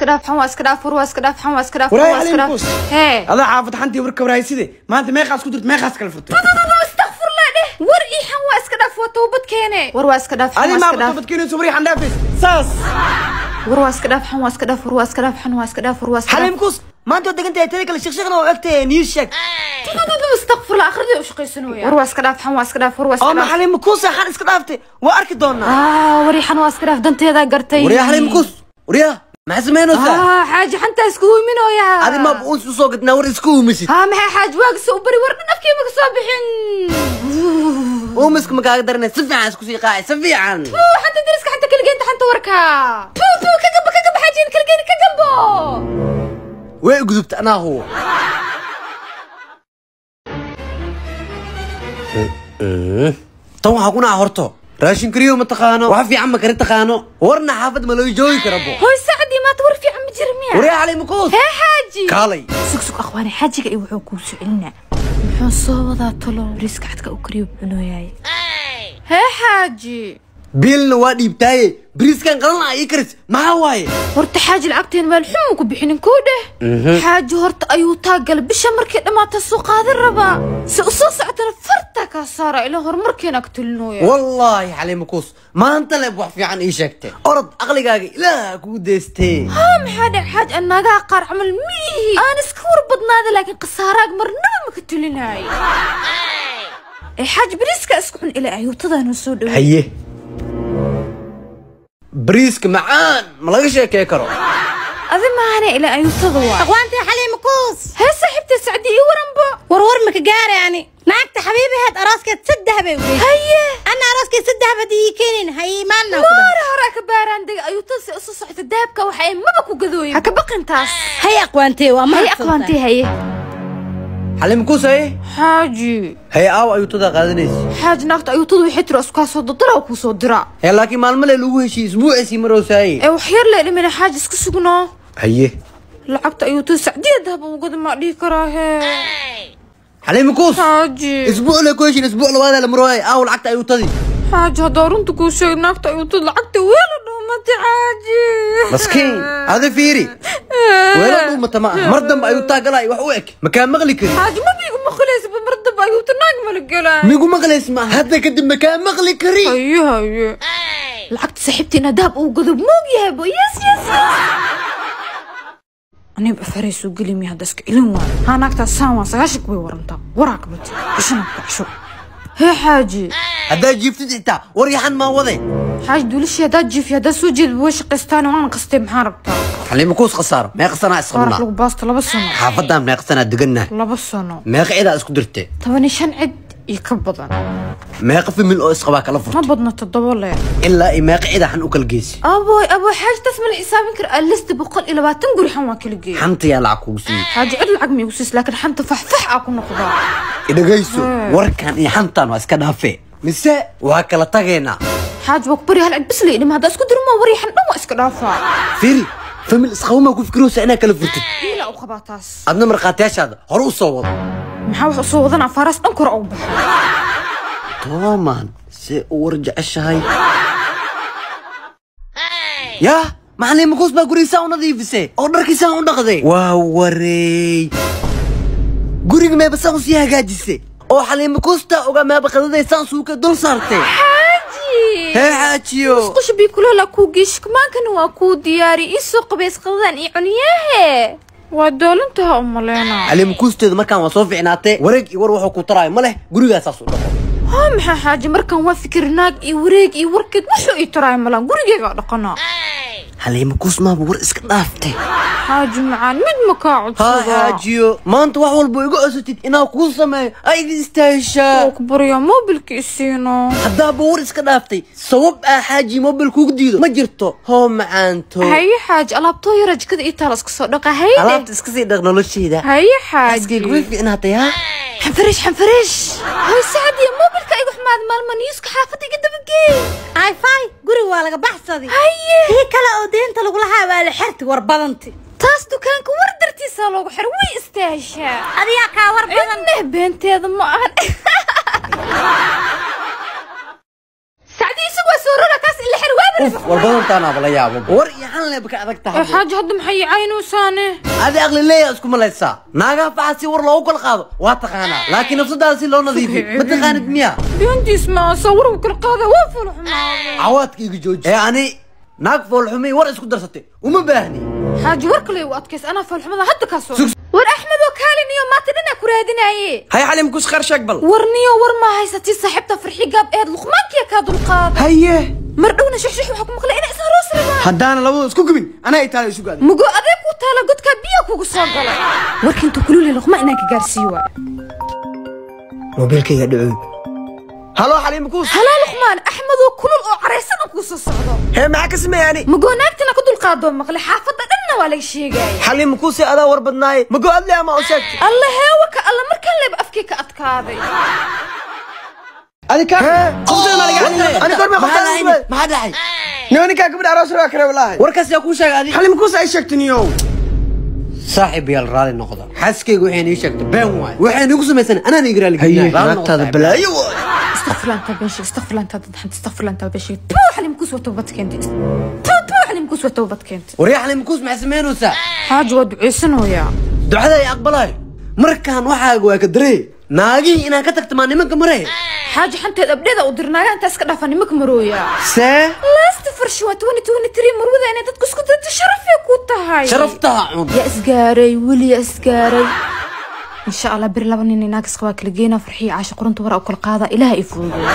dhaaf, xan waa iska dhaaf, war waa iska dhaaf, xan waa iska dhaaf, war Waraay waa iska dhaaf. Xaliim Kuus. Hee. Adaa xaafad xantii warka warayside maanta meeqaas ku jirta, meeqaas kala furtay? Astaghfirullah dheh. War ii xan waa iska dhaaf, waa toobad keene. War waa iska dhaaf, xan adi waa maa iska dhaaf. Toobad keenayso, war xan dhaafays saas. War waa iska dhaaf, xan waa iska dhaaf, war waa iska dhaaf, xan waa iska dhaaf, war waa iska dhaaf. Xaliim Kuus, maanta waa degan tahay, tada kale shiqshiqna waa ogtahay, niis sheeg. Astaghfirullah, akhridii u shaqaysanooya. War waa iska dhaaf, xan waa iska dhaaf, war waa iska oo ma dhaaf. Xaliim Kuus xan iska dhaaftay, waa arki doonaa. Ah, war ii xan waa iska dhaaf, danteeda gartay. Waryaa Xaliim Kuus, waryaa, maxaa samaynaysaa? Ah, xaaji, xantaa isku huuminooya. Adi maaba uus usoo gadnaa war isku uumisid. Haa, maxay xaaj waagisa u bari, war dhan afkiiba ka soo bixin. Uumiska ma kaaga daranay, si fiican isku sii qaacay, si fiican. Tuu, xanta dariska, xanta kaligeenta, xanta warka. Tuu tuu, ka gabo, ka gabo xaajiin, kaligeena ka gabo. Way gudubta, anaa huwa. Tan waxaa ku naca horto raashin kariyo ma taqaano, wax fiican ma kari taqaano, warna xaafad ma loo joogi karabo. Hoy sacdii, maanta war fiican ma jira miya? Waryaa Xaliim Kuus. Hee xaaji. Kaalay. Sug sug akhwaani, xaajiga iyo wuxuu kuu socelinaa, muxuu soo wadaa talo? Bariiska cadka u kariyo cunooyaay. Hee xaaji. Biilna waa dhiibtaaye, bariiskan qalan aa ii karis, maxaa waaye? Horta xaaji, lacagteen meel xun ku bixinin kuu dheh. Xaaji, horta ayuu taagala bisha markay dhammaata soo qaadan rabaa, si u soo socotana fartaa kaa saara ilaa horumarkeena ka talinooya. Wallaahi Xaliim Kuus, maanta leeb wax fiican ii sheegtay, orod aqligaaga ilaah kugu deystee. Haa, maxaa dhec xaaj, annagaa qaar camal miihi aan iska war badnaada, laakiin khasaaraag marnaba ma ka talinaayo. Ee xaaj, bariiska isku xun ilaa ayuutadaanu soo dhawey. Haye, bariiska macaan ma laga sheekey karo. Adi maahane, ilaa ayuutada waa aqwaantii Xaliima Kuus. Hee saaxiibta Sacdi, ii waranbo. War maka gaaray ani naagta xabiibaheed arooskeed saddex bay u geysay. Haye. Ana arooskeed saddex bad ii keenin, ha iimaanna. Maara horaa ka baaraan dega, ayuutada si usoo socota dahabka waxa ay maba ku gadooyin, ha ka baqin taas. Hay aqwaantee, waa haye mahadsantahay. Aqwaantee, haye. Xaliim Kuus, haye. Xaaji. Haye, aaw ayuutadaa qaadanaysa? Xaaji, naagta ayuutada waxay tiri iskaa soo dardara kuu soo diraa. Hee, laakiin maalmo le lagu heshiiyey, isbuuciisii marowsaaye. Ee wax yar lee dhimina xaaji, isku sugnoo. Haye. Lacagta ayuutada Sacdiya dahab ugu gada maa dhihi karaa hee? Xaliim Kuus. Xaaji. Isbuuc le ku heshiin, isbuuc labaadaa la marooyay, aaw lacagta ayuutadii? Xaaji, haddaa runta kuu sheeg, naagta ayuutada lacagta weela dhuumatay xaaji. Maskiin, adi fiiri, weelo dhuumata ma aha, mar dambe ayuutaa galay wax u eg makaa maqli kari. Xaaji, maba igu maqlaysa mar dambe ayuuta naag mala gelay. Migu maqlays ma aha, hadda kadib makaa maqli kari. Haye haye, lacagta saaxiibtiina dahab uu gado moog yahay bo. Yes yes yes, aniba afaray soo geli miya hadda iska celin waayo. Haa, naagtaas saan waa 90 way warantaa, waraa ka bati cishana ku kacsho. Hee xaaji. Haddaa jiiftid xitaa war yaxan maa wade. Xaaji, duulashii haddaa jiifi, haddaa soo jeedba way shaqaystaan, waana qastay, maxaa rabtaa? Xaliima Kuus, khasaaro meeqa sanaa faarax isqabnaa? Lagu baasto 2 sano. Xaafadaan meeqa sanaa degannahay? 2 sano. Meeqa cidaa isku dirtee? 15 cid iyo ka badan. Meeqa famil oo isqabaa kala ma furtay? Badno, 7 le. Ilaa iyo meeqa cidaa xan u kala geysay? Aboy aboy xaaji, taas ma la xisaabin kara, alista 120 guri xan waa kala geeyay. Xanta yaa lacag kugu siiyey? Xaaji, cid lacag ma igu siis, laakiin xanta faxfax aa ku noqdaa. Idhagayso, warkan iyo xantan waa iska dhaafee, mise waa kala tageynaa? Xaaji, waa ku bari, hal cid bis la idhima haddaa isku dirmo, war yaxan dhan waa iska dhaafaa. Fiiri, famil isqabamaa ku fikiraysa inaa kala furtid. Iilaa u qabaa taas. Adna markhaatiyaashaada hore u soo wado. Maxaa wax usoo wadanaa? Faaraas dhan kore ugu baxa. Tooman see u war jeceshahay yaa Macalin Makuus baa gurigiisaa u nadiifisay oo dharkiisaa u dhaqday, waa wareey, guriga meeba saan usii hagaajisay oo Xaliim Makuustaa ogaa meeba qadadaysaan suuka dul saartay. Xaaji. Hee xaajiyo. Musqusha biikuloola kuu geesh, kumaankana waa kuu diyaari, ii soo qabays, qadadan ii cuniyaahe, waa doolantaha u maleynaa. Xaliim Makuusteedu markaan waa soo fiicnaatee, wareeg iyo war wuxuu ku taraayo ma leh, gurigaasaas u dhaqo. Haa, maxaa xaaji, markaan waa fikir naag iyo wareeg iyo warkeed wuxuu ii taraayo malaan, gurigeyga dhaqanaa. Xaliim Makuus maaba war iska dhaaftay. Xaaji macaan, mid ma kaa haa codsadaa? Xaajiyo, maanta wax walba iga cosatid inaa kuu sameeyo ay iga istaaheshaa. Waa ku baryaa, moobilka isiino. Haddaaba war iska dhaaftay, sabab aa xaaji mobil kugu diido ma jirto, hoo macaanto. Haye xaaji, alaabtoo yara jikada ii taala iska soo dhaqa, haye. Alaabta iska sii dhaq noloshayda. Haye xaaji. Xaaskayga way fiicnaatay ha. Xanfarish xanfarish, hoy Sacdiya, moobilka igu xumaada maalma, niyuuska xaafadda iga dabageey. Ay fay, guriga waa laga baxsaday. Haye. Kii kale oo deynta lagulahaa waa la xerti, war badanti. Taas dukaanka war dartiisa loogu xiro, way istaaheshaa. Adigaa kaa war badan. Cidneh beenteeda ma ahan. Sacdi, isagu waa soo roga taas in la xiro waaba. Uf, war badantaanaaba la yaabo. War iyo xan leeba ka adag tahay. Xaaji, hadda maxay caynuusaane? Adi aqli leeya isku malaysaa. Naagaha faxa si war loogu kala qaado waa taqaanaa, laakiin nafsadaada si loo nadiifiyo ma taqaanid miya? Beentiis maasa, war uu kala qaada waa foolxumaaday. Cawaadka iga jooji ee ani naag foolxumay war isku darsatay uma baahni. Xaaji, war kale u adkays, anaa foolxumada hadda kaa soo. War Axmed oo kaaliniyo, maanta dhanaa ku raadinaaye. Hay Xaliim Kuus, khayr sheeg bal. War niyo, war ma haysatii saaxiibta Farxi Gaab eed Luqmaankiya kaa dulqaaday? Haye. Mar dhowna shuxshuux waxaa ku maqlay inay isla roos rabaan. Haddaana labadooda isku gubin, anaa itaala isu gaaday. Mugo adeeg ku taala, godkaa biyo kugu soo galay. Warka intuu kulule Luqmaan inaan ka gaarsiiyo waa. Moobilkayga dhacoy. Halo Xaliim Kuus. Halaa Luqmaan, Axmed oo kulul oo caraysan oo kuu soo socdo. Hee, maxaa ka sameeyay ani? Mugo naagtana ku dulqaadoo maqlay, xaafadda dhanna waa laga sheegaya. Xaliima Kuusay, adaa war badnaaye, mago adle ama u sheegtay? Alla heewa ka alla, markaan leeba afkii ka adkaaday. Adi ka qoftada ma laga xalinaya? Ani goorma Maxaa qoftada dhacay? isku Maxaa dhacay? Niyo, ninkaa gabadha aroos rabaa kare walaahi. Warkaas yaa kuu sheegay adi? Xaliim Kuus ay sheegtay niyow. Saaxiib yaal, raali noqda. Xaaskayga waxay nii sheegtay been waay, waxay niigu samaysan anaan iga raali gelinaya. Raali noqda, Naagtaada saaxiib. Balaayo waay. استغفر الله انت بنشي، استغفر الله انت ضحنت، استغفر الله انت بنشي. تو حليم كوس وتوبتك انت، تو تو حليم كوس وتوبتك انت. Waryaa Xaliim Kuus, maxay samaynaysaa? حاج ودعيسن ويا. Ducada ay aqbalayo markaan waxaaga waa ka darey naagihii inaan ka tagta maa nimanka maray. حاج حنت ابديدا ودرناga inta iska dhaafan nimanka marooya. See? Last farshi waa 2023, marwada inay dadku isku danta sharafay ku tahay. Sharaftaha cun. Ya isgaaray weli, ya isgaaray in sha Allah. Bir laba nin inaag isqabaa kala geynaa, Farxiyo Caasha qurunta war u kala qaada. Ilaaha i fududeeyo.